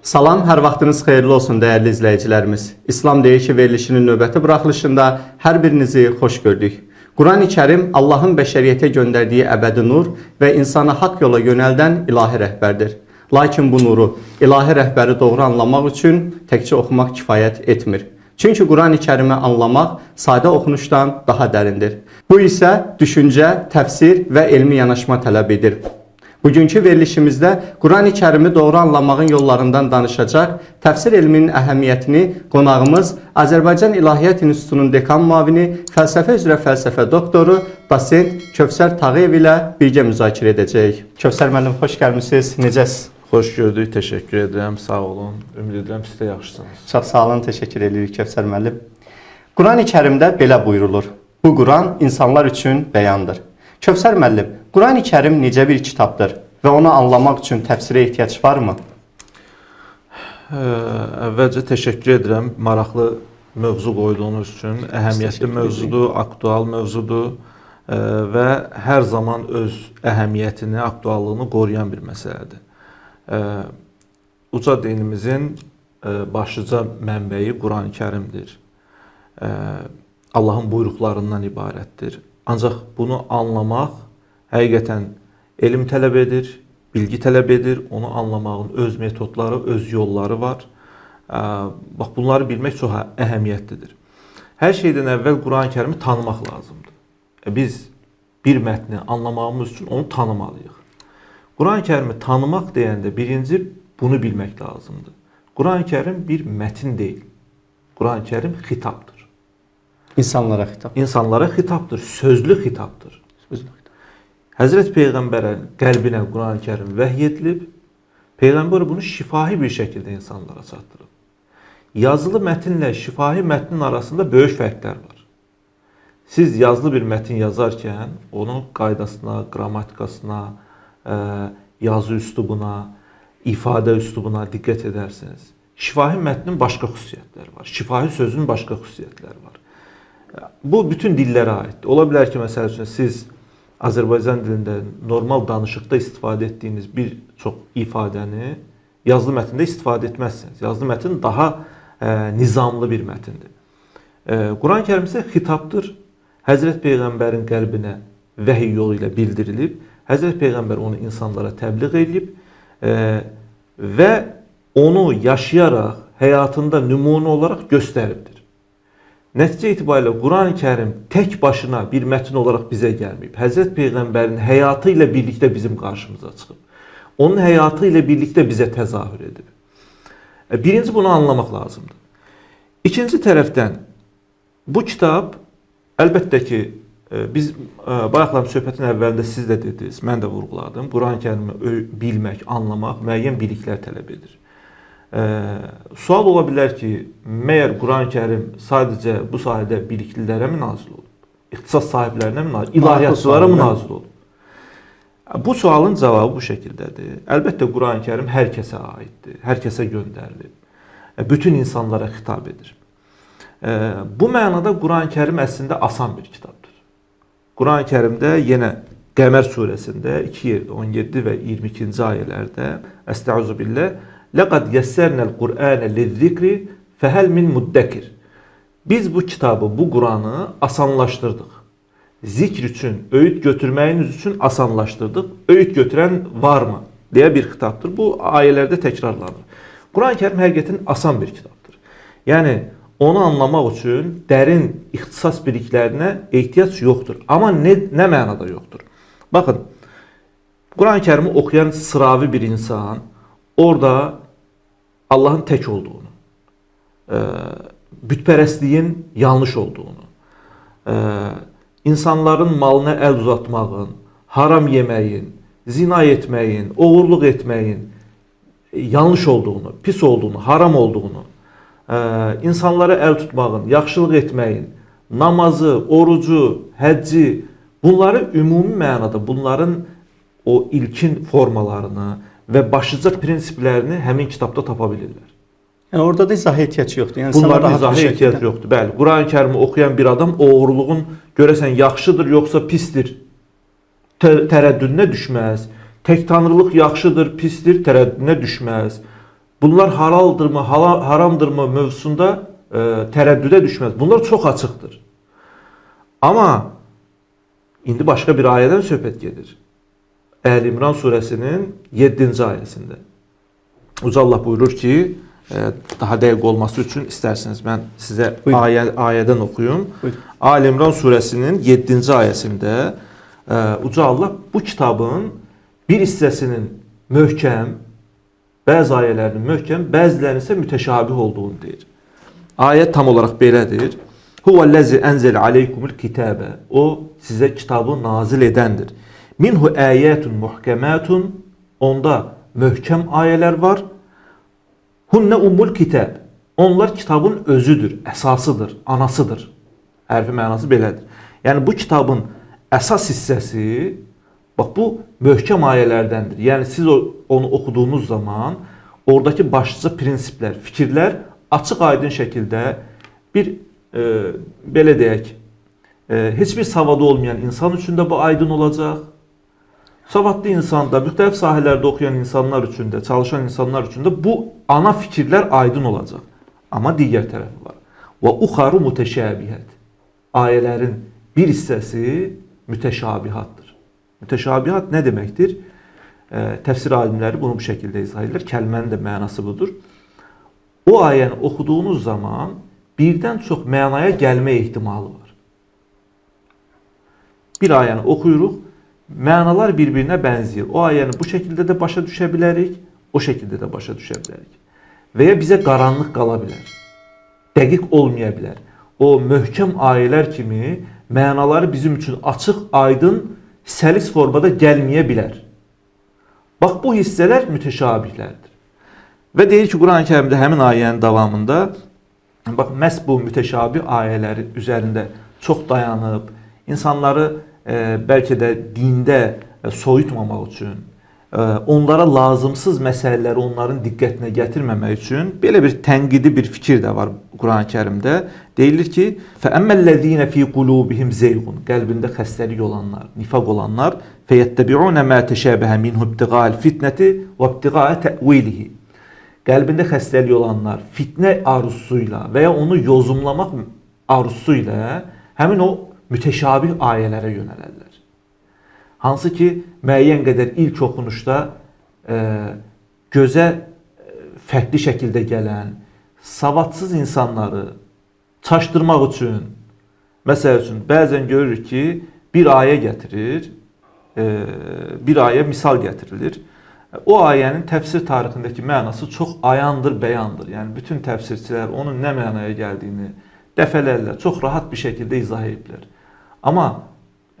Salam, hər vaxtınız xeyirli olsun dəyərli izləyicilərimiz. İslam deyir ki, verilişinin növbəti buraxılışında hər birinizi xoş gördük. Qurani Kərim Allahın bəşəriyyətə göndərdiyi əbədi nur və insanı haqq yola yönəldən ilahi rəhbərdir. Lakin bu nuru, ilahi rəhbəri doğru anlamaq üçün təkcə oxumaq kifayət etmir. Çünki Qurani Kərimi anlamaq sadə oxunuşdan daha dərindir. Bu isə düşüncə, təfsir və elmi yanaşma tələb edir. Bugünkü verilişimizdə Qurani Kərimi doğru anlamağın yollarından danışacaq, təfsir elminin əhəmiyyətini qonağımız Azərbaycan İlahiyyat İnstitutunun dekan müavini, fəlsəfə üzrə fəlsəfə doktoru, dosent Kövsər Tağıyev ilə birgə müzakirə edəcəyik. Kövsər müəllim, xoş gəlmisiniz. Necəsiz? Xoş gördük, təşəkkür edirəm, sağ olun. Ümid edirəm siz də yaxşısınız. Çox sağ olun, təşəkkür edirik Kövsər müəllim. Qurani Kərimdə belə buyurulur: Bu Quran insanlar üçün bəyandır. Kövsər müəllim, Qurani Kərim necə bir kitabdır və onu anlamaq üçün təfsirə ehtiyac varmı? Əvvəlcə təşəkkür edirəm maraqlı mövzu qoyduğunuz üçün. Əhəmiyyətli mövzudur, aktual mövzudur və hər zaman öz əhəmiyyətini, aktuallığını qoruyan bir məsələdir. Uca dinimizin başlıca mənbəyi Qurani Kərimdir. Allahın buyruqlarından ibarətdir. Ancaq bunu anlamaq həqiqətən elm tələb edir, bilgi tələb edir. Onu anlamağın öz metodları, öz yolları var. Bax, bunları bilmək çox əhəmiyyətlidir. Hər şeydən əvvəl Qurani Kərimi tanımaq lazımdır. Biz bir mətni anlamağımız üçün onu tanımalıyıq. Qurani Kərimi tanımaq deyəndə birinci bunu bilmək lazımdır. Qurani Kərim bir mətin deyil. Qurani Kərim xitabdır. İnsanlara xitab. İnsanlara xitabdır, sözlü xitabdır. Sözlü xitab. Həzrət Peyğəmbərə qəlbinə Qurani Kərim vəhy edilib, Peyğəmbər bunu şifahi bir şəkildə insanlara çatdırıb. Yazılı mətinlə şifahi mətnin arasında böyük fərqlər var. Siz yazılı bir mətin yazarkən onun qaydasına, qrammatikasına, yazı üslubuna, ifadə üslubuna diqqət edərsiniz. Şifahi mətnin başqa xüsusiyyətləri var. Şifahi sözün başqa xüsusiyyətləri var. Bu, bütün dillərə aiddir. Ola bilər ki, məsəl üçün, siz Azərbaycan dilində normal danışıqda istifadə etdiyiniz bir çox ifadəni yazılı mətndə istifadə etməzsiniz. Yazılı mətin daha nizamlı bir mətindir. Qurani Kərim isə xitabdır. Həzrət Peyğəmbərin qəlbinə vəhiy yolu ilə bildirilib. Həzrət Peyğəmbər onu insanlara təbliğ edib və onu yaşayaraq həyatında nümunə olaraq göstəribdir. Nəticə itibarilə Qurani Kərim tək başına bir mətin olaraq bizə gəlməyib. Həzrət Peyğəmbərin həyatı ilə birlikdə bizim qarşımıza çıxıb. Onun həyatı ilə birlikdə bizə təzahür edib. Birinci, bunu anlamaq lazımdır. İkinci tərəfdən bu kitab əlbəttə ki, biz bayaqlar söhbətin əvvəlində siz də dediniz, mən də vurğuladım. Qurani Kərimi bilmək, anlamaq müəyyən biliklər tələb edir. Sual ola bilər ki, məyər Qurani Kərim sadəcə bu sahədə biliklilərə mi nazil olub? İxtisas sahiblərinə mi nazil olub? İlahiyyatçılara mı nazil olub? Bu sualın cavabı bu şəkildədir. Əlbəttə, Qurani Kərim hər kəsə aiddir, hər kəsə göndərilib, bütün insanlara xitab edir. Bu mənada Qurani Kərim əslində asan bir kitabdır. Qurani Kərimdə yenə Qəmər surəsində iki yerdə, 17 və 22-ci ayələrdə Əstəuzu billah Ləqad yəssərnəl Qur'ənə lizzikri fəhəl min müddəkir. Biz bu kitabı, bu Quranı asanlaşdırdıq. Zikr üçün, öyüd götürməyiniz üçün asanlaşdırdıq. Öyüd götürən varmı deyə bir xitabdır. Bu ayələrdə təkrarlanır. Qurani Kərim həqiqətən asan bir kitabdır. Yəni, onu anlamaq üçün dərin ixtisas biliklərinə ehtiyac yoxdur. Amma nə mənada yoxdur? Baxın, Qurani Kərimi oxuyan sıravi bir insan orada Allahın tək olduğunu, bütpərəstliyin yanlış olduğunu, insanların malına əl uzatmağın, haram yeməyin, zina etməyin, oğurluq etməyin yanlış olduğunu, pis olduğunu, haram olduğunu, insanlara əl tutmağın, yaxşılıq etməyin, namazı, orucu, həcci, bunları ümumi mənada, bunların o ilkin formalarını və başlıca prinsiplərini həmin kitabda tapa bilirlər. Yəni orada da izaha ehtiyac yoxdur. Yəni bunların izaha ehtiyac yoxdur. Bəli, Qurani Kərimi oxuyan bir adam oğurluğun görəsən yaxşıdır yoxsa pisdir tərəddüdünə düşməz. Tək tanrılıq yaxşıdır, pisdir tərəddüdünə düşməz. Bunlar halaldırmı, haramdırmı mövzusunda tərəddüdə düşməz. Bunlar çox açıqdır. Amma indi başqa bir ayədən söhbət gedir. Əl-İmran İmran surəsinin 7-ci ayəsində. Uca Allah buyurur ki, daha dəqiq olması üçün istərsiniz mən sizə ayədən oxuyum. Əl-İmran surəsinin 7-ci ayəsində Uca Allah bu kitabın bir hissəsinin möhkəm, bəzi ayələrinin möhkəm, bəzilərinin isə mütəşabih olduğunu deyir. Ayə tam olaraq belədir. Huvəl-ləzi ənzələ aleykumul kitəbə. O sizə kitabı nazil edəndir. Minhu əyətun muhkəmətun. Onda möhkəm ayələr var. Hunnə ummul kitab. Onlar kitabın özüdür, əsasıdır, anasıdır. Hərfi mənası belədir. Yəni bu kitabın əsas hissəsi bax bu möhkəm ayələrdəndir. Yəni siz onu oxuduğunuz zaman oradakı başlıca prinsiplər, fikirlər açıq aydın şəkildə bir belə deyək, heç bir savadı olmayan insan üçün də bu aydın olacaq. Savadlı insan da, müxtəlif sahələrdə oxuyan insanlar üçün də, çalışan insanlar üçün də bu ana fikirlər aydın olacaq. Amma digər tərəfi var. Və uxaru mütəşəbihət. Ayələrin bir hissəsi mütəşabihatdır. Mütəşabihat nə deməkdir? Təfsir alimləri bunu bu şəkildə izah edirlər. Kəlmənin də mənası budur. O ayəni oxuduğunuz zaman birdən çox mənaya gəlmə ehtimalı var. Bir ayəni oxuyuruq, mənalar bir-birinə bənzəyir. O ayəni bu şəkildə də başa düşə bilərik, o şəkildə də başa düşə bilərik. Və ya bizə qaranlıq qala bilər, dəqiq olmaya bilər. O möhkəm ayələr kimi mənaları bizim üçün açıq, aydın, səlis formada gəlməyə bilər. Bax, bu hissələr mütəşabihlərdir. Və deyir ki, Quran-ı Kərimdə həmin ayənin davamında, bax, məhz bu mütəşabih ayələri üzərində çox dayanıb, insanları bəlkə də dində soyutmamaq üçün, onlara lazımsız məsələləri onların diqqətinə gətirməmək üçün belə bir tənqidi bir fikir də var Quran-ı Kərimdə. Deyilir ki, فَأَمَّا فِي قُلُوبِهِمْ زَيْغٌ, qəlbində xəstəlik olanlar, nifaq olanlar, فَيَتَّبِعُونَ مَا تَشَابَهَ مِنْهُ ابْتِغَاءَ الْفِتْنَةِ وَابْتِغَاءَ تَأْوِيلِهِ. Qəlbində xəstəlik olanlar fitnə arzusuyla və ya onu yozumlamaq arzusuyla həmin o mütəşabih ayələrə yönələrlər. Hansı ki, müəyyən qədər ilk oxunuşda gözə fərqli şəkildə gələn, savadsız insanları çaşdırmaq üçün, məsəl üçün, bəzən görürük ki, bir ayə gətirir, bir ayə misal gətirilir. O ayənin təfsir tarixindəki mənası çox ayandır, bəyandır. Yəni, bütün təfsirçilər onun nə mənaya gəldiyini dəfələrlə çox rahat bir şəkildə izah ediblər. Amma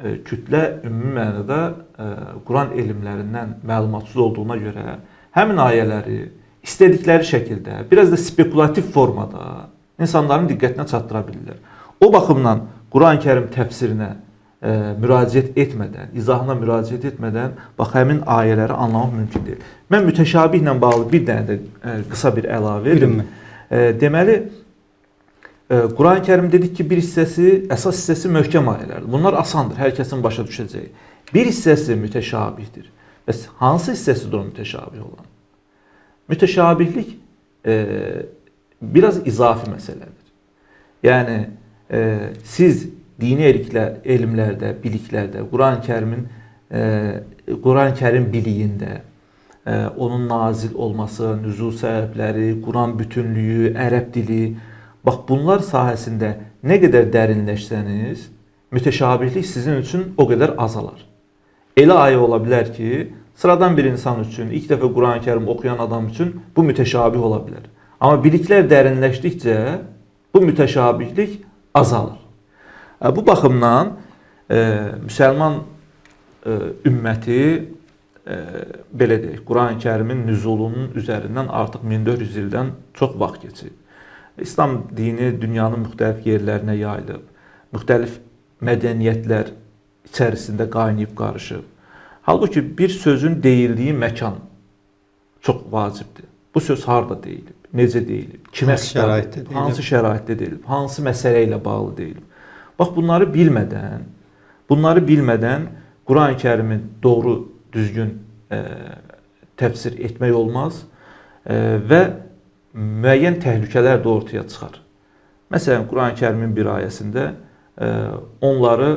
kütlə ümumi mənada Quran elmlərindən məlumatsız olduğuna görə həmin ayələri istədikləri şəkildə, biraz da spekulativ formada insanların diqqətinə çatdıra bilirlər. O baxımdan Quran-ı Kərim təfsirinə müraciət etmədən, izahına müraciət etmədən bax həmin ayələri anlamaq mümkün deyil. Mən mütəşabihlə bağlı bir dənə də qısa bir əlavə edim. Deməli, Quran-ı Kərim dedik ki, bir hissəsi, əsas hissəsi möhkəm ayələrdir. Bunlar asandır, hər kəsin başa düşəcəyi. Bir hissəsi mütəşabihdir. Bəs hansı hissəsidir o mütəşabih olan? Mütəşabihlik biraz izafi məsələdir. Yəni, siz dini elmlərdə, biliklərdə, Quran-ı Kərim biliyində, onun nazil olması, nüzul səbəbləri, Quran bütünlüyü, ərəb dili, bax bunlar sahəsində nə qədər dərinləşsəniz, mütəşabihlik sizin üçün o qədər azalar. Elə ayə ola bilər ki, sıradan bir insan üçün, ilk dəfə Quran-ı Kərim oxuyan adam üçün bu mütəşabih ola bilər. Amma biliklər dərinləşdikcə bu mütəşabihlik azalır. Bu baxımdan müsəlman ümməti, belə deyək, Quran-ı Kərimin nüzulunun üzərindən artıq 1400 ildən çox vaxt keçib. İslam dini dünyanın müxtəlif yerlərinə yayılıb, müxtəlif mədəniyyətlər içərisində qaynayıb qarışıb. Halbuki bir sözün deyildiyi məkan çox vacibdir. Bu söz harda deyilib, necə deyilib, kimə şəraitdə deyilib, hansı şəraitdə deyilib, hansı məsələ ilə bağlı deyilib. Bax bunları bilmədən Quran-ı Kərimin doğru, düzgün təfsir etmək olmaz. Və müəyyən təhlükələr də ortaya çıxar. Məsələn, Quran-ı Kərimin bir ayəsində onları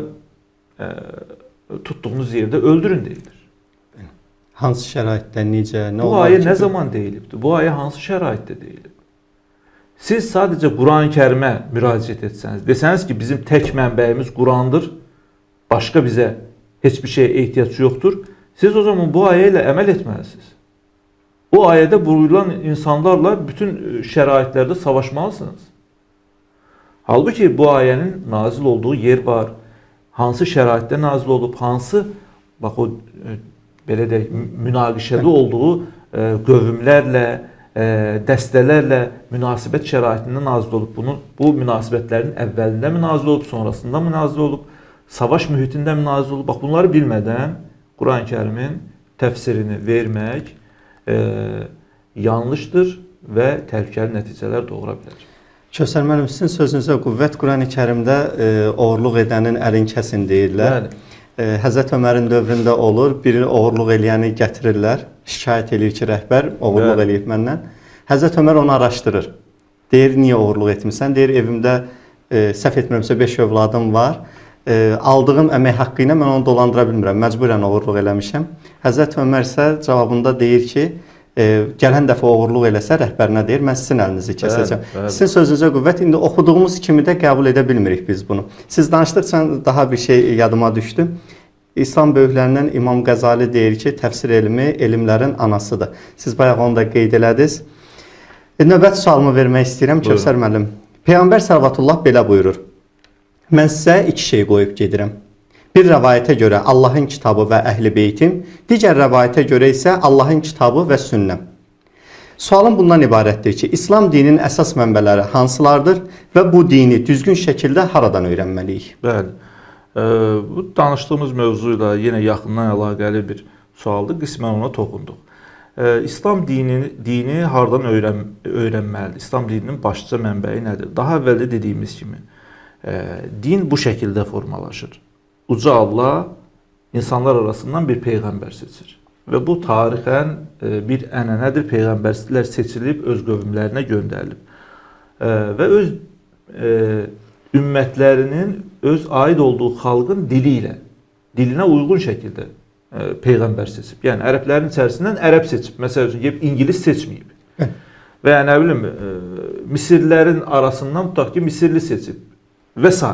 tutduğunuz yerdə öldürün deyilir. Hansı şəraitdə, necə, nə Bu olar ayə ki? nə zaman deyilibdir? Bu ayə hansı şəraitdə deyilib? Siz sadəcə Quran-ı Kərimə müraciət etsəniz, desəniz ki, bizim tək mənbəyimiz Qurandır, başqa bizə heç bir şeyə ehtiyac yoxdur, siz o zaman bu ayə ilə əməl etməlisiniz. O ayədə buyurulan insanlarla bütün şəraitlərdə savaşmalısınız. Halbuki bu ayənin nazil olduğu yer var. Hansı şəraitdə nazil olub, hansı bax o belə deyək, münaqişədə olduğu qövmlərlə, dəstələrlə münasibət şəraitində nazil olub. Bunu bu münasibətlərin əvvəlində mi nazil olub, sonrasında mı nazil olub, savaş mühitində mi nazil olub? Bax bunları bilmədən Quran-ı Kərimin təfsirini vermək yanlışdır və təhlükəli nəticələr doğura bilər. Kövsər müəllim, sizin sözünüzə qüvvət. Quran-ı Kərimdə oğurluq edənin əlin kəsin deyirlər. Bəli. Həzrət Ömərin dövründə olur, biri oğurluq eləyəni gətirirlər, şikayət eləyir ki, rəhbər oğurluq eləyib məndən. Həzrət Ömər onu araşdırır. Deyir, niyə oğurluq etmisən? Deyir, evimdə səhv etmirəmsə 5 övladım var. Aldığım əmək haqqı ilə mən onu dolandıra bilmirəm, məcburən oğurluq eləmişəm. Həzrət Ömər isə cavabında deyir ki, gələn dəfə oğurluq eləsə rəhbərinə deyir, mən sizin əlinizi kəsəcəm. Bəli, bəli. Sizin sözünüzə qüvvət, indi oxuduğumuz kimi də qəbul edə bilmirik biz bunu. Siz danışdıqca daha bir şey yadıma düşdü. İslam böyüklərindən İmam Qəzali deyir ki, təfsir elmi elmlərin anasıdır. Siz bayaq onu da qeyd elədiniz. Növbəti sualımı vermək istəyirəm Kövsər müəllim. Peyğəmbər sallallahu belə buyurur. Mən sizə iki şey qoyub gedirəm. Bir rəvayətə görə Allahın kitabı və əhl-i beytim, digər rəvayətə görə isə Allahın kitabı və sünnəm. Sualım bundan ibarətdir ki, İslam dininin əsas mənbələri hansılardır və bu dini düzgün şəkildə haradan öyrənməliyik? Bəli. Bu danışdığımız mövzu ilə yenə yaxından əlaqəli bir sualdır. Qismən ona toxunduq. İslam dini hardan öyrənməlidir? İslam dininin başlıca mənbəyi nədir? Daha əvvəl də dediyimiz kimi, din bu şəkildə formalaşır. Uca Allah insanlar arasından bir peyğəmbər seçir. Və bu tarixən bir ənənədir. Peyğəmbərlər seçilib, öz qövmlərinə göndərilib. Və öz ümmətlərinin, öz aid olduğu xalqın dili ilə, dilinə uyğun şəkildə peyğəmbər seçib. Yəni, ərəblərin içərisindən ərəb seçib. Məsəl üçün, gedib İngilis seçməyib. Və ya nə bilim, Misirlilərin arasından tutaq ki, Misirli seçib və s.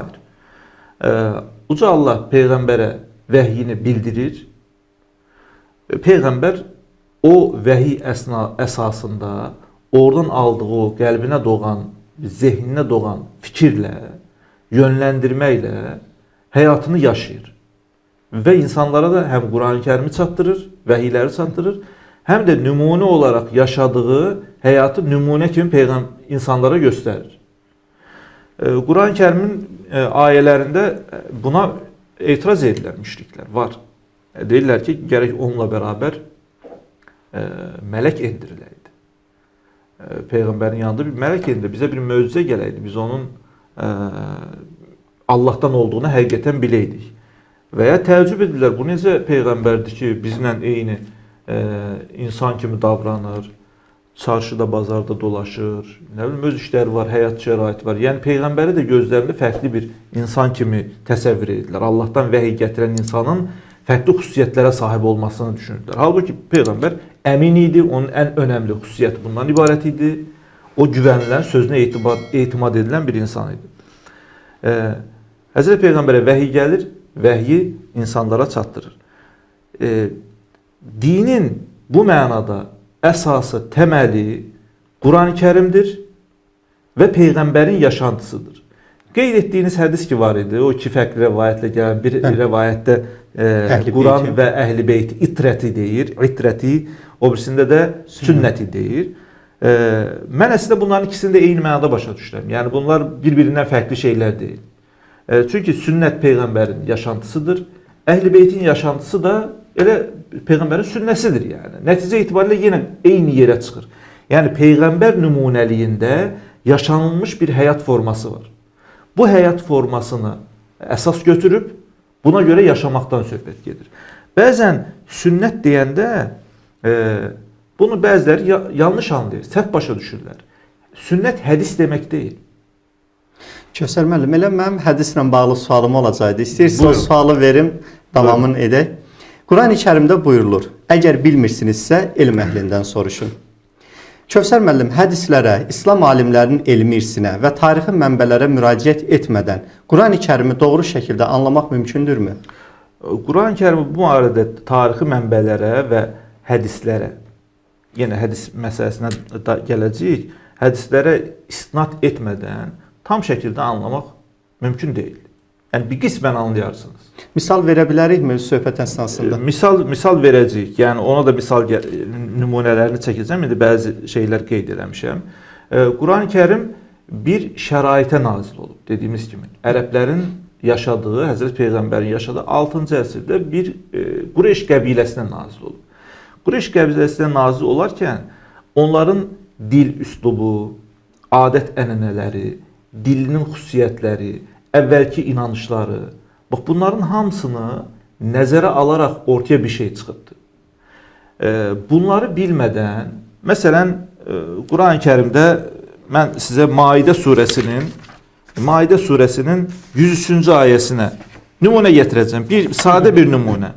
Uca Allah peyğəmbərə vəhyini bildirir. Peyğəmbər o vəhiy əsasında oradan aldığı o qəlbinə doğan, zehninə doğan fikirlə, yönləndirməklə həyatını yaşayır. Və insanlara da həm Quran-ı Kərimi çatdırır, vəhiyləri çatdırır, həm də nümunə olaraq yaşadığı həyatı nümunə kimi insanlara göstərir. Quran-ı Kərimin ayələrində buna etiraz edirlər müşriklər, var. Deyirlər ki, gərək onunla bərabər mələk endiriləydi. Peyğəmbərin yanında bir mələk endiriləydi, bizə bir möcüzə gələydi, biz onun Allahdan olduğunu həqiqətən biləydik. Və ya təəccüb edirlər, bu necə peyğəmbərdir ki, bizlə eyni insan kimi davranır, çarşıda, bazarda dolaşır, nə bilim, öz işləri var, həyat şəraiti var. Yəni, peyğəmbəri də gözlərində fərqli bir insan kimi təsəvvür edirlər. Allahdan vəhiy gətirən insanın fərqli xüsusiyyətlərə sahib olmasını düşünürdülər. Halbuki peyğəmbər əmin idi, onun ən önəmli xüsusiyyəti bundan ibarət idi. O güvənilən, sözünə etimad edilən bir insan idi. Həzrəti Peyğəmbərə vəhiy gəlir, vəhyi insanlara çatdırır. Dinin bu mənada əsası, təməli Quran-ı Kərimdir və Peyğəmbərin yaşantısıdır. Qeyd etdiyiniz hədis ki var idi, o iki fərqli rəvayətlə gələn bir rəvayətdə Quran və Əhl-i Beyt itrəti deyir, itrəti, o birisində də sünnəti deyir. Mən əslində bunların ikisini də eyni mənada başa düşürəm. Yəni bunlar bir-birindən fərqli şeylər deyil. Çünki sünnət Peyğəmbərin yaşantısıdır. Əhl-i Beytin yaşantısı da elə Peyğəmbərin sünnəsidir yəni. Nəticə itibarilə yenə eyni yerə çıxır. Yəni Peyğəmbər nümunəliyində yaşanılmış bir həyat forması var. Bu həyat formasını əsas götürüb buna görə yaşamaqdan söhbət gedir. Bəzən sünnət deyəndə Bunu bəziləri yanlış anlayır, səhv başa düşürlər. Sünnət hədis demək deyil. Kövsər müəllim, elə mənim hədislə bağlı sualım olacaqdı. İstəyirsiniz o sualı verim, davamını edək. Quran-ı Kərimdə buyurulur: əgər bilmirsinizsə elm əhlindən soruşun. Kövsər müəllim, hədislərə, İslam alimlərinin elmi irsinə və tarixi mənbələrə müraciət etmədən Quran-ı Kərimi doğru şəkildə anlamaq mümkündürmü? Quran-ı Kərimi bu barədə tarixi mənbələrə və hədislərə, yenə hədis məsələsinə da gələcəyik, hədislərə istinad etmədən tam şəkildə anlamaq mümkün deyil. Yəni bir qismən anlayarsınız. Misal verə bilərikmi söhbət əsnasında? Misal verəcəyik. Yəni ona da misal nümunələrini çəkəcəm. İndi bəzi şeylər qeyd eləmişəm. Quran-ı Kərim bir şəraitə nazil olub. Dediyimiz kimi, ərəblərin yaşadığı, Həzrət Peyğəmbərin yaşadığı 6-cı əsrdə bir Qureyş qəbiləsinə nazil olub. Qureyş qəbiləsinə nazil olarkən onların dil üslubu, adət-ənənələri, dilinin xüsusiyyətləri, əvvəlki inanışları, bax bunların hamısını nəzərə alaraq ortaya bir şey çıxıbdır. Bunları bilmədən, məsələn, Quran-ı Kərimdə mən sizə Maidə surəsinin 103-cü ayəsinə nümunə gətirəcəm. Sadə bir nümunə.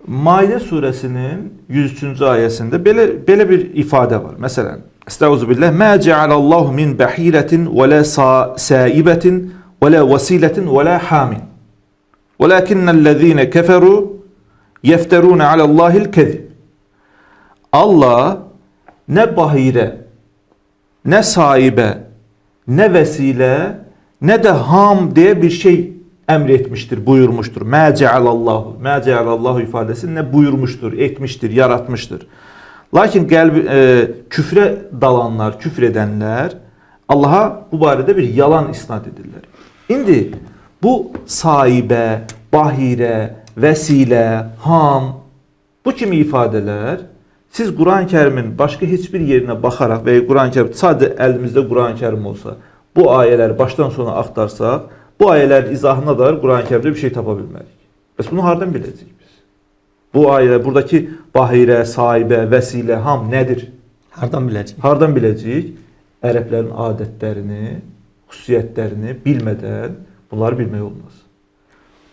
Maidə surəsinin 103-cü ayəsində belə bir ifadə var. Məsələn, Estağfirullah, "Mə cealallahu min bahiratin və la saibatin və la vasilatin və la hamin. Velakinnellezine keferu yefterun alallahil kezib." Allah nə bahirə, nə saibə, nə vəsilə, nə də ham deyə bir şey əmr etmişdir, buyurmuşdur. Mə cealallahu, mə cealallahu ifadəsi nə buyurmuşdur, etmişdir, yaratmışdır. Lakin küfrə dalanlar, küfr edənlər Allaha bu barədə bir yalan isnad edirlər. İndi bu saibə, bahirə, vəsilə, ham bu kimi ifadələr siz Quran-ı Kərimin başqa heç bir yerinə baxaraq və ya Quran-ı Kərim sadə əlimizdə Quran-ı Kərim olsa, bu ayələri başdan sona axtarsaq, bu ayələrin izahına dair Quran-ı Kərimdə bir şey tapa bilmərik. Bəs bunu hardan biləcəyik biz? Bu ayələr, buradakı bahirə, saibə, vəsilə, ham nədir? Hardan biləcəyik? Hardan biləcəyik? Ərəblərin adətlərini, xüsusiyyətlərini bilmədən bunları bilmək olmaz.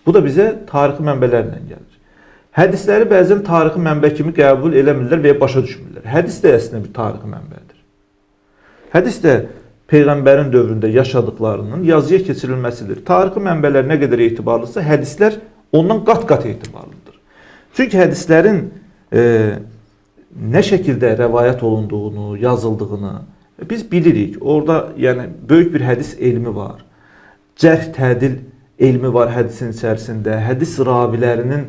Bu da bizə tarixi mənbələrlə gəlir. Hədisləri bəzən tarixi mənbə kimi qəbul eləmirlər və ya başa düşmürlər. Hədis də əslində bir tarixi mənbədir. Hədis də Peyğəmbərin dövründə yaşadıklarının yazıya keçirilməsidir. Tarixi mənbələr nə qədər etibarlısa, hədislər ondan qat-qat etibarlıdır. Çünki hədislərin nə şəkildə rəvayət olunduğunu, yazıldığını biz bilirik. Orada yəni böyük bir hədis elmi var. Cərh tədil elmi var hədisin içərisində. Hədis ravilərinin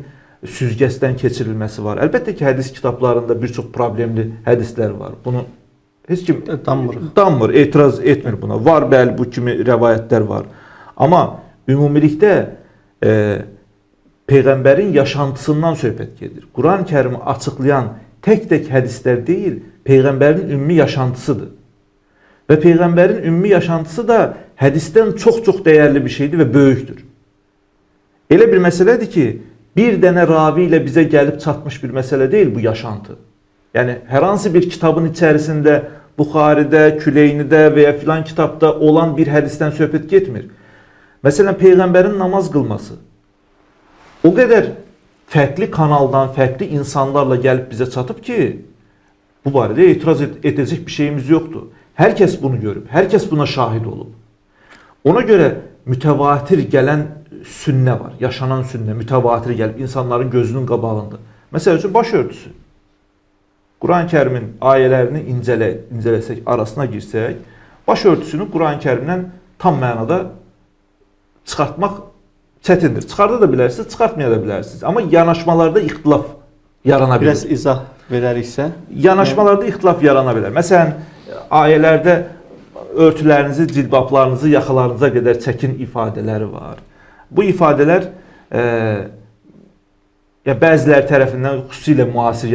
süzgəçdən keçirilməsi var. Əlbəttə ki, hədis kitablarında bir çox problemli hədislər var. Bunu heç kim danmır, etiraz etmir buna. Var, bəli, bu kimi rəvayətlər var. Amma ümumilikdə Peyğəmbərin yaşantısından söhbət gedir. Quran-ı Kərimi açıqlayan tək-tək hədislər deyil, Peyğəmbərin ümumi yaşantısıdır. Və Peyğəmbərin ümumi yaşantısı da hədisdən çox-çox dəyərli bir şeydir və böyükdür. Elə bir məsələdir ki, bir dənə ravi ilə bizə gəlib çatmış bir məsələ deyil bu yaşantı. Yəni, hər hansı bir kitabın içərisində, Buxaridə, Küleynidə və ya filan kitabda olan bir hədisdən söhbət getmir. Məsələn, Peyğəmbərin namaz qılması o qədər fərqli kanaldan, fərqli insanlarla gəlib bizə çatıb ki, bu barədə etiraz edəcək bir şeyimiz yoxdur. Hər kəs bunu görüb, hər kəs buna şahid olub. Ona görə mütəvatir gələn sünnə var, yaşanan sünnə, mütəvatir gəlib insanların gözünün qabağında. Məsəl üçün, başörtüsü. Quran-ı Kərimin ayələrini incələsək, arasına girsək, başörtüsünü Quran-ı Kərimdən tam mənada çıxartmaq çətindir. Çıxarda da bilərsiniz, çıxartmaya da bilərsiniz. Amma yanaşmalarda ixtilaf yarana bilər. Biraz izah verəriksə. Yanaşmalarda ixtilaf yarana bilər. Məsələn, ayələrdə örtülərinizi, cilbablarınızı yaxalarınıza qədər çəkin ifadələri var. Bu ifadələr bəziləri tərəfindən xüsusilə müasir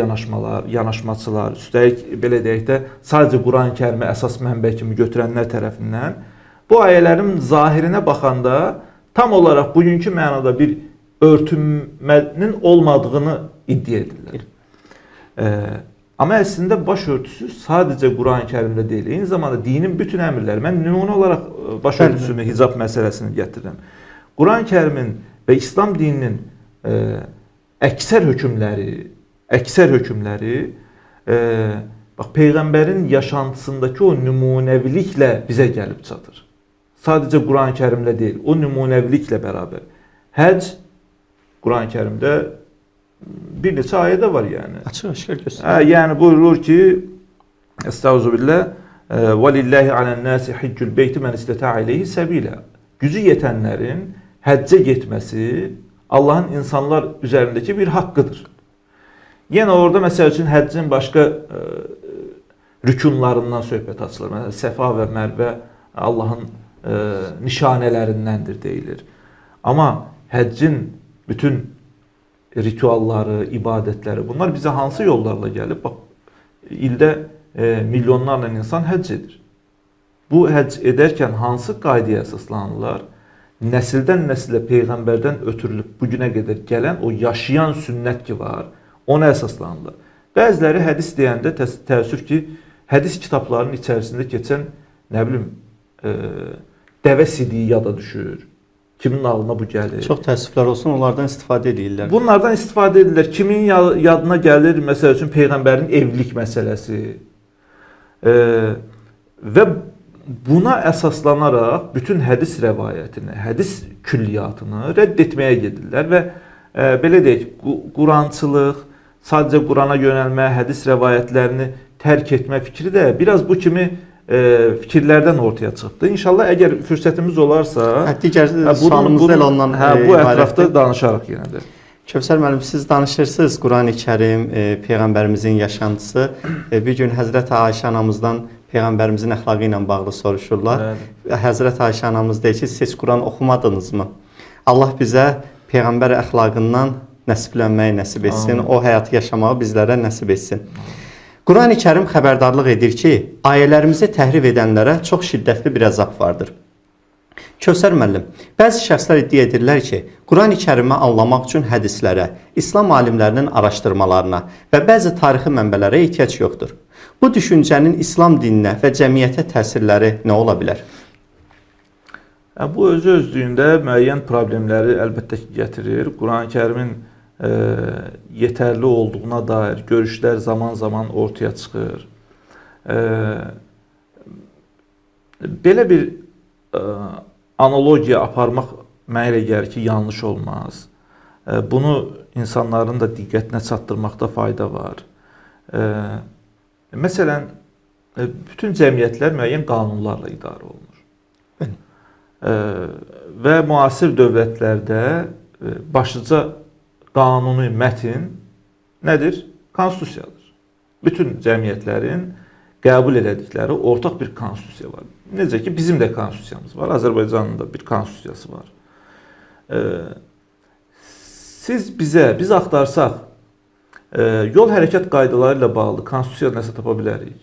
yanaşmaçılar, üstəlik belə deyək də sadəcə Quran-ı Kərimi əsas mənbə kimi götürənlər tərəfindən bu ayələrin zahirinə baxanda tam olaraq bugünkü mənada bir örtünmənin olmadığını iddia edirlər. Amma əslində başörtüsü sadəcə Quran-ı Kərimdə deyil, eyni zamanda dinin bütün əmrləri. Mən nümunə olaraq başörtüsünü, hicab məsələsini gətirirəm. Quran-ı Kərimin və İslam dininin əksər hökmləri, bax peyğəmbərin yaşantısındakı o nümunəviliklə bizə gəlib çatır. Sadəcə Quran-ı Kərimlə deyil, o nümunəviliklə bərabər. Həcc Quran-ı Kərimdə bir neçə ayə də var yəni. Açıq-aşkar göstərir. Hə, yəni buyurur ki, Estağfirullah, və lillahi alan-nasi haccul beyti men istata'a ileyhi sabila. Gücü yetənlərin həccə getməsi Allahın insanlar üzərindəki bir haqqıdır. Yenə orada məsəl üçün həccin başqa rükunlarından söhbət açılır. Məsələn, Səfa və Mərvə Allahın nişanələrindəndir deyilir. Amma həccin bütün ritualları, ibadətləri, bunlar bizə hansı yollarla gəlib? Bax, ildə milyonlarla insan həcc edir. Bu həcc edərkən hansı qaydaya əsaslanırlar? Nəsildən nəsilə peyğəmbərdən ötürülüb bugünə qədər gələn o yaşayan sünnət ki var, ona əsaslanırlar. Bəziləri hədis deyəndə təəssüf ki, hədis kitablarının içərisində keçən, nə bilim, dəvə sidiyi yada düşür. Kimin ağlına bu gəlir? Çox təəssüflər olsun, onlardan istifadə edirlər. Bunlardan istifadə edirlər. Kimin yadına gəlir, məsəl üçün, peyğəmbərin evlilik məsələsi. Və buna əsaslanaraq bütün hədis rəvayətini, hədis külliyyatını rədd etməyə gedirlər və belə deyək, Qurançılıq, sadəcə Qurana yönəlmə, hədis rəvayətlərini tərk etmə fikri də biraz bu kimi fikirlərdən ortaya çıxdı. İnşallah əgər fürsətimiz olarsa, digər sualımız da elə ondan bu ətrafda danışarıq yenə də. Kövsər müəllim, siz danışırsınız Quran-ı Kərim, Peyğəmbərimizin yaşantısı. Bir gün Həzrət Ayşə anamızdan Peyğəmbərimizin əxlaqı ilə bağlı soruşurlar. Bəli. Həzrət Ayşə anamız deyir ki, siz Quran oxumadınızmı? Allah bizə Peyğəmbər əxlaqından nəsiblənməyi nəsib etsin. Amin. O həyatı yaşamağı bizlərə nəsib etsin. Quran-ı Kərim xəbərdarlıq edir ki, ayələrimizi təhrif edənlərə çox şiddətli bir əzab vardır. Kövsər müəllim, bəzi şəxslər iddia edirlər ki, Quran-ı Kərimi anlamaq üçün hədislərə, İslam alimlərinin araşdırmalarına və bəzi tarixi mənbələrə ehtiyac yoxdur. Bu düşüncənin İslam dininə və cəmiyyətə təsirləri nə ola bilər? Bu özü özlüyündə müəyyən problemləri əlbəttə ki, gətirir. Quran-ı Kərimin yetərli olduğuna dair görüşlər zaman-zaman ortaya çıxır. Belə bir analogiya aparmaq mənə elə gəlir ki, yanlış olmaz. Bunu insanların da diqqətinə çatdırmaqda fayda var. Məsələn, bütün cəmiyyətlər müəyyən qanunlarla idarə olunur. Və müasir dövlətlərdə başlıca qanuni mətin nədir? Konstitusiyadır. Bütün cəmiyyətlərin qəbul elədikləri ortaq bir konstitusiya var. Necə ki, bizim də konstitusiyamız var, Azərbaycanın da bir konstitusiyası var. Siz bizə, biz axtarsaq, yol hərəkət qaydaları ilə bağlı konstitusiyada nəsə tapa bilərik?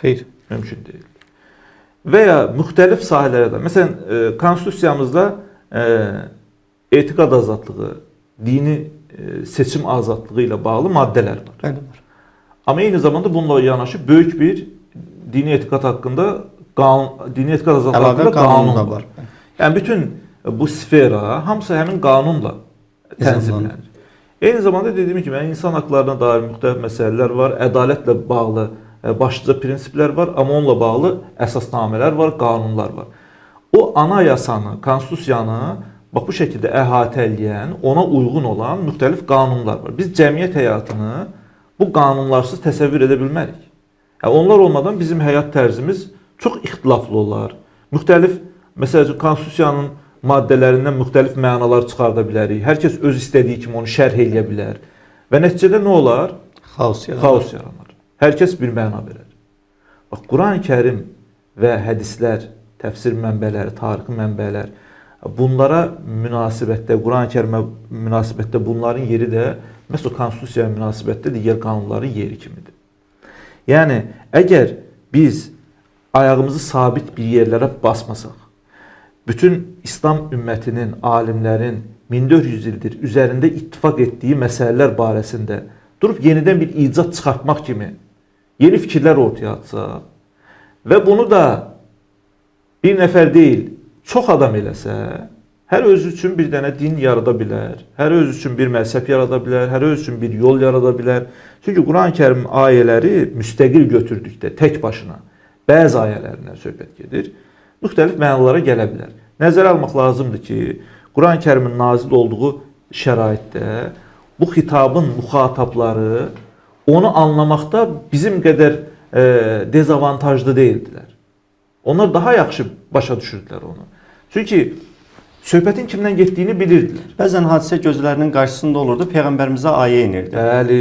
Xeyr. Mümkün deyil. Və ya müxtəlif sahələrə də. Məsələn, konstitusiyamızda etiqad azadlığı, dini seçim azadlığı ilə bağlı maddələr var. Bəli, var. Amma eyni zamanda bununla yanaşı böyük bir dini etiqad haqqında dini etiqad azadlığı haqqında qanun da var. Yəni bütün bu sfera hamısı həmin qanunla tənzimlənir. Eyni zamanda dediyim kimi, yəni, insan haqlarına dair müxtəlif məsələlər var, ədalətlə bağlı başlıca prinsiplər var, amma onunla bağlı əsasnamələr var, qanunlar var. O anayasanı, konstitusiyanı bax bu şəkildə əhatə eləyən, ona uyğun olan müxtəlif qanunlar var. Biz cəmiyyət həyatını bu qanunlarsız təsəvvür edə bilmərik. Yəni, onlar olmadan bizim həyat tərzimiz çox ixtilaflı olar. Müxtəlif, məsəl üçün, konstitusiyanın maddələrindən müxtəlif mənalar çıxarda bilərik. Hər kəs öz istədiyi kimi onu şərh eləyə bilər. Və nəticədə nə olar? Xaos yaranır. Xaos yaranır. Hər kəs bir məna verər. Bax, Quran-ı Kərim və hədislər, təfsir mənbələri, tarixi mənbələr, bunlara münasibətdə, Quran-ı Kərimə münasibətdə bunların yeri də məhz o konstitusiyaya münasibətdə digər qanunların yeri kimidir. Yəni, əgər biz ayağımızı sabit bir yerlərə basmasaq, bütün İslam ümmətinin, alimlərin 1400 ildir üzərində ittifaq etdiyi məsələlər barəsində Durub yenidən bir icad çıxartmaq kimi yeni fikirlər ortaya atsaq və bunu da bir nəfər deyil, çox adam eləsə, hər özü üçün bir dənə din yarada bilər, hər özü üçün bir məzhəb yarada bilər, hər özü üçün bir yol yarada bilər. Çünki Quran-Kərimin ayələri müstəqil götürdükdə tək başına bəzi ayələrindən söhbət gedir, müxtəlif mənalara gələ bilər. Nəzərə almaq lazımdır ki, Quran-Kərimin nazil olduğu şəraitdə bu xitabın müxatabları onu anlamaqda bizim qədər dezavantajlı deyildilər. Onlar daha yaxşı başa düşürdülər onu. Çünki söhbətin kimdən getdiyini bilirdilər. Bəzən hadisə gözlərinin qarşısında olurdu, Peyğəmbərimizə ayə inirdi. Bəli.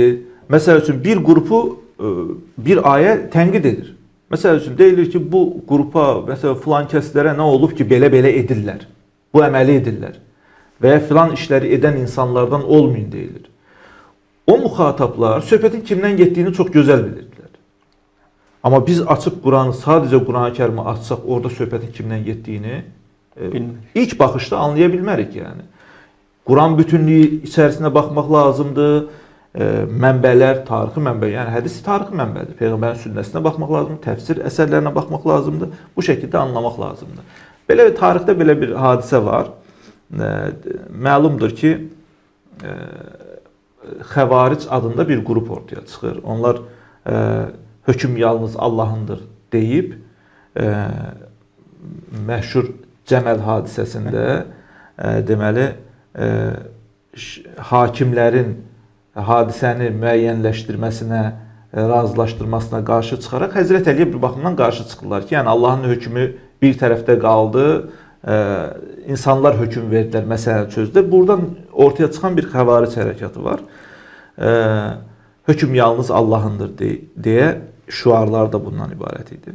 Məsəl üçün bir qrupu bir ayə tənqid edir. Məsəl üçün deyilir ki, bu qrupa, məsələn filan kəslərə nə olub ki, belə-belə edirlər. Bu əməli edirlər. Və ya filan işləri edən insanlardan olmayın deyilir. O müxatablar söhbətin kimdən getdiyini çox gözəl bilirdilər. Amma biz açıb Quranı, sadəcə Quran-ı Kərimi açsaq, orada söhbətin kimdən getdiyini ilk baxışda anlaya bilmərik yəni. Quran bütünlüyü içərisində baxmaq lazımdır. Mənbələr, tarixi mənbə, yəni hədis tarixi mənbədir. Peyğəmbərin sünnəsinə baxmaq lazımdır, təfsir əsərlərinə baxmaq lazımdır. Bu şəkildə anlamaq lazımdır. Belə tarixdə belə bir hadisə var. Məlumdur ki, Xəvaric adında bir qrup ortaya çıxır. Onlar hökm yalnız Allahındır deyib məşhur Cəməl hadisəsində deməli hakimlərin hadisəni müəyyənləşdirməsinə, razılaşdırmasına qarşı çıxaraq Həzrət Əliyə bir baxımdan qarşı çıxırlar ki, yəni Allahın hökmü bir tərəfdə qaldı, insanlar hökm verdilər, məsələni çözdülər. Buradan ortaya çıxan bir xəvaric hərəkatı var. Hökm yalnız Allahındır deyə şüarlar da bundan ibarət idi.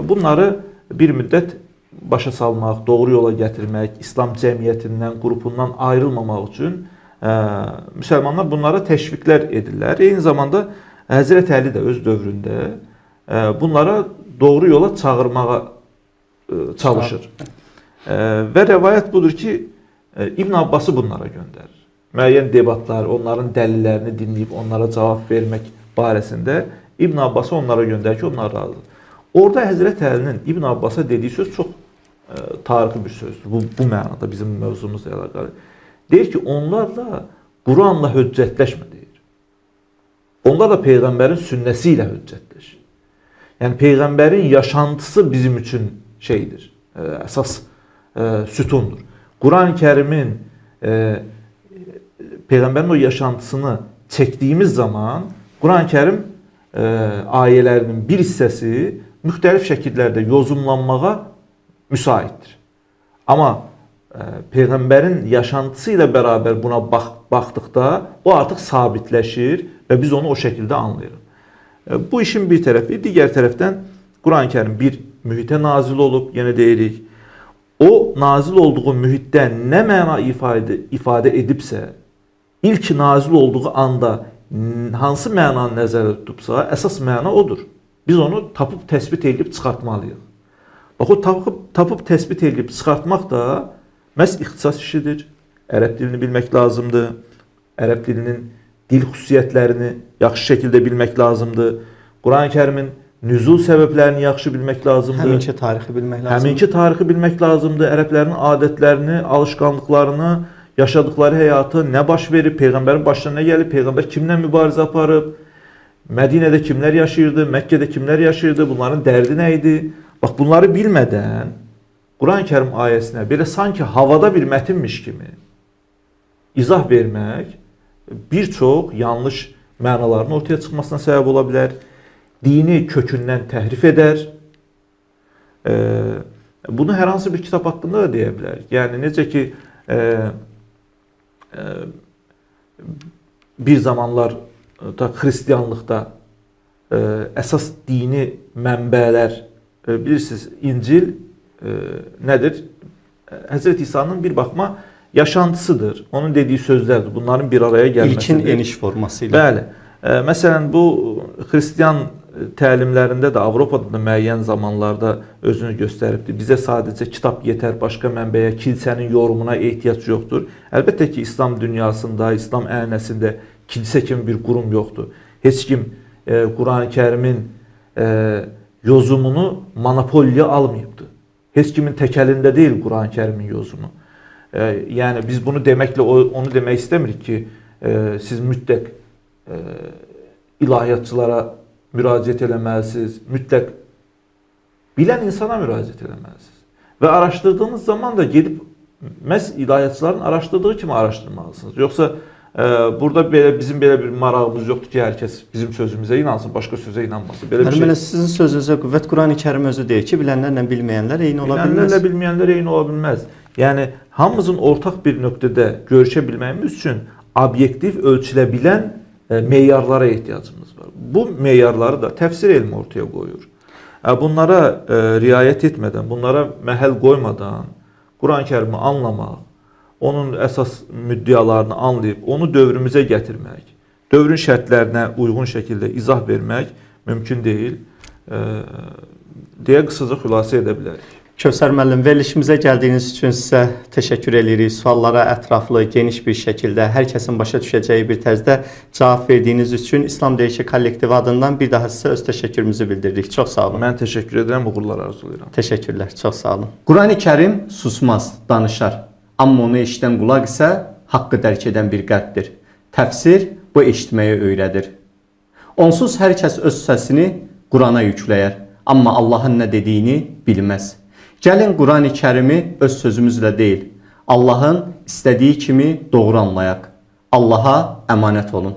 Bunları bir müddət başa salmaq, doğru yola gətirmək, İslam cəmiyyətindən, qrupundan ayrılmamaq üçün müsəlmanlar bunlara təşviqlər edirlər. Eyni zamanda Həzrət Əli də öz dövründə bunlara doğru yola çağırmağa çalışır. Və rəvayət budur ki, İbn Abbası bunlara göndərir. Müəyyən debatlar, onların dəlillərini dinləyib onlara cavab vermək barəsində İbn Abbası onlara göndərir ki, onlar razıdır. Orada Həzrət Əlinin İbn Abbasa dediyi söz çox tarixi bir sözdür. Bu mənada bizim mövzumuzla əlaqəli. Deyir ki, onlarla Quranla höccətləşmə deyir. Onlarla Peyğəmbərin sünnəsi ilə höccətləş. Yəni Peyğəmbərin yaşantısı bizim üçün şeydir, əsas sütundur. Quran-ı Kərimin Peyğəmbərin o yaşantısını çəkdiyimiz zaman Quran-ı Kərim ayələrinin bir hissəsi müxtəlif şəkillərdə yozumlanmağa müsaitdir. Amma Peyğəmbərin yaşantısı ilə bərabər buna baxdıqda bu artıq sabitləşir və biz onu o şəkildə anlayırıq. Bu işin bir tərəfi, digər tərəfdən Quran-ı Kərim bir mühitə nazil olub, yenə deyirik. O nazil olduğu mühitdə nə məna ifadə edibsə, ilk nazil olduğu anda hansı mənanı nəzərdə tutubsa, əsas məna odur. Biz onu tapıb təsbit edib çıxartmalıyıq. Bax, o tapıb təsbit edib çıxartmaq da məhz ixtisas işidir. Ərəb dilini bilmək lazımdır. Ərəb dilinin dil xüsusiyyətlərini yaxşı şəkildə bilmək lazımdır. Quran-ı Kərimin nüzul səbəblərini yaxşı bilmək lazımdır. Həminki tarixi bilmək lazımdır. Həminki tarixi bilmək lazımdır. Ərəblərin adətlərini, alışqanlıqlarını, yaşadıkları həyatı, nə baş verib, Peyğəmbərin başına nə gəlib, Peyğəmbər kimlə mübarizə aparıb, Mədinədə kimlər yaşayırdı, Məkkədə kimlər yaşayırdı, bunların dərdi nə idi? Bax, bunları bilmədən Quran-ı Kərim ayəsinə belə sanki havada bir mətinmiş kimi izah vermək bir çox yanlış mənaların ortaya çıxmasına səbəb ola bilər. Dini kökündən təhrif edər. Bunu hər hansı bir kitab haqqında da deyə bilərik. Yəni necə ki bir zamanlar da xristianlıqda əsas dini mənbələr, bilirsiniz, İncil nədir? Həzrət İsa'nın bir baxma yaşantısıdır. Onun dediyi sözlərdir. Bunların bir araya gəlməsidir. İlkin eniş forması ilə. Bəli. Məsələn, bu xristian təlimlərində də Avropada da müəyyən zamanlarda özünü göstəribdir. Bizə sadəcə kitab yetər, başqa mənbəyə, kilsənin yorumuna ehtiyac yoxdur. Əlbəttə ki, İslam dünyasında, İslam ənənəsində Kilsə kimi bir qurum yoxdur. Heç kim Qurani Kərimin yozumunu monopoliya almayıbdır. Heç kimin tək əlində deyil Qurani Kərimin yozumu. Yəni biz bunu deməklə onu demək istəmirik ki, siz mütləq ilahiyyatçılara müraciət eləməlisiniz, mütləq bilən insana müraciət eləməlisiniz. Və araşdırdığınız zaman da gedib məhz ilahiyyatçıların araşdırdığı kimi araşdırmalısınız. Yoxsa burada belə bizim belə bir marağımız yoxdur ki, hər kəs bizim sözümüzə inansın, başqa sözə inanmasın. Belə bir Mənim şey. elə sizin sözünüzə qüvvət, Qurani Kərim özü deyir ki, bilənlərlə bilməyənlər eyni ola bilməz. Bilənlərlə bilməyənlər eyni ola bilməz. Yəni hamımızın ortaq bir nöqtədə görüşə bilməyimiz üçün obyektiv ölçülə bilən meyarlara ehtiyacımız var. Bu meyarları da təfsir elmi ortaya qoyur. Bunlara riayət etmədən, bunlara məhəl qoymadan Quran-ı Kərimi anlamaq, onun əsas müddəalarını anlayıb onu dövrümüzə gətirmək, dövrün şərtlərinə uyğun şəkildə izah vermək mümkün deyil deyə qısaca xülasə edə bilərik. Kövsər müəllim, verilişimizə gəldiyiniz üçün sizə təşəkkür edirik. Suallara ətraflı, geniş bir şəkildə, hər kəsin başa düşəcəyi bir tərzdə cavab verdiyiniz üçün İslam Deyir ki kollektivi adından bir daha sizə öz təşəkkürümüzü bildiririk. Çox sağ olun. Mən təşəkkür edirəm, uğurlar arzulayıram. Təşəkkürlər, çox sağ olun. Qurani Kərim susmaz, danışar. Amma onu eşidən qulaq isə haqqı dərk edən bir qəlbdir. Təfsir bu eşitməyi öyrədir. Onsuz hər kəs öz səsini Qurana yükləyər, amma Allahın nə dediyini bilməz. Gəlin Qurani Kərimi öz sözümüzlə deyil, Allahın istədiyi kimi doğru anlayaq. Allaha əmanət olun.